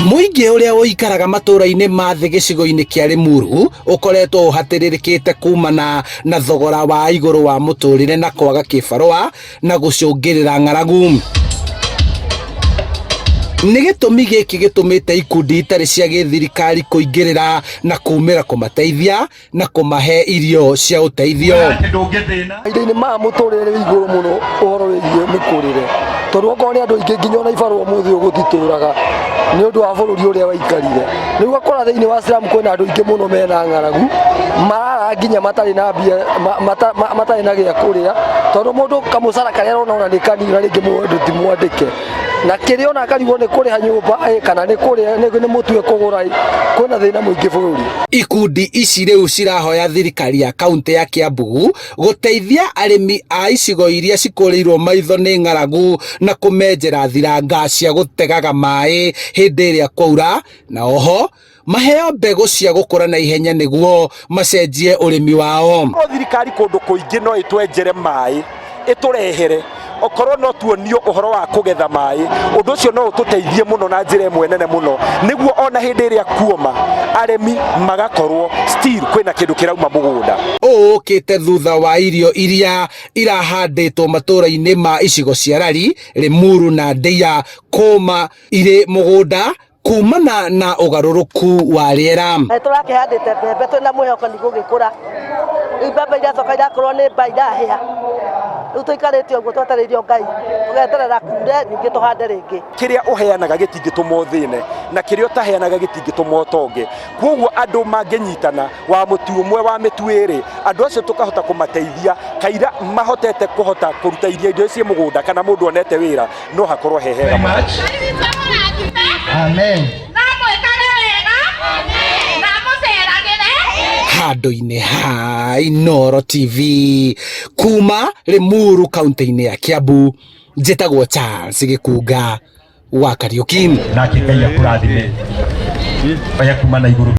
Mũingĩ ũrĩa ũikaraga matũũra-inĩ ma thĩ gĩcigo-inĩ kĩa Limuru ũkoretwo ũhatĩrĩrĩkĩte kumana na thogora wa igũrũ wa mũtũrĩre na kwaga kĩbarũa na gũcũngĩrĩra ng'aragu. Nĩ gĩtũmi gĩkĩ gĩtũmĩte ikundi itarĩ cia gĩthirikari kũingĩrĩra na kumĩra kũmateithia na kũmahe irio cia ũteithio. Mahinda-inĩ maya mũtũrĩre wĩ igũrũ mũno ũhoro wĩgiĩ mĩkũrĩre, tondũ okorwo nĩ andũ aingĩ nginya ona ibarũa ũmũthĩ ũyũ gũtitũraga nĩ ũndũ wa bũrũri ũrĩa waikarire. Rĩu ũgakora thĩinĩ wa slum kwĩna andũ aingĩ mũno mena ng'aragu, marara nginya matarĩ na mbia, matarĩ na gĩa kũrĩa, tondũ mũndũ kamũcara karĩa arona ona nĩ kanini na rĩngĩ mũndũ ti mwandĩke. Na kĩrĩa ona akarigwo nĩ kũrĩha nyũmba ĩ kana nĩ kũrĩa nĩ mũtu ekũgũra ĩ, kwĩna thĩna mũingĩ bũrũri. Ikundi ici rĩu cirahoya thirikari ya kaunti ya Kiambu gũteithia arĩmi a icigo iria cikũrĩirwo maitho nĩ ng'aragu na kũmenjera thiranga cia gũtegaga maĩ hĩndĩ ĩrĩa kwaura na oho maheo mbegũ cia gũkũra na ihenya nĩguo macenjie ũrĩmi wao. Korwo thirikari kũndũ kũingĩ no ĩtwenjere maĩ ĩtũrehere okorwo no tuonio ũhoro wa kũgetha maĩ, ũndũ ũcio no ũtũteithie mũno na njĩra ĩmwe nene mũno, nĩguo ona hĩndĩ ĩrĩa kuoma arĩmi magakorwo still kwĩna kĩndũ kĩrauma mũgũnda. Ũũ ũkĩte thutha wa irio iria irahandĩtwo matũũra-inĩ ma icigo cia Lari, Limuru na Ndeia kũma irĩ mũgũnda kumana na ũgarũrũku wa rĩera. Nĩ tũrakĩhandĩte mbembe twĩna mwĩhoko nĩ gũgĩkũra, rĩu mbembe iracoka irakorwo nĩ mbaa irahĩa, rĩu tũikarĩte ũguo twetereire o Ngai, tũgeterera kure ningĩ tũhande rĩngĩ. Kĩrĩa ũheanaga gĩtingĩtũma ũthĩne na kĩrĩa ũtaheanaga gĩtingĩtũma ũtonge. Kwoguo andũ mangĩnyitana wa mũtu ũmwe wa mĩtu ĩrĩ, andũ acio tũkahota kũmateithia kaira mahotete kũhota kũruta irio iria ciĩ mũgũnda kana mũndũ onete wĩra no hakorwo he hega mũno. Amen. Na mwĩkage wega na mũceragĩre Handũ-inĩ ha Inooro TV kuma Limuru kaunti-inĩ ya Kiambu, njĩtagwo Charles Gĩkunga wa Kariũki. Nake Ngai akũrathime. Oya kuma na igũrũ.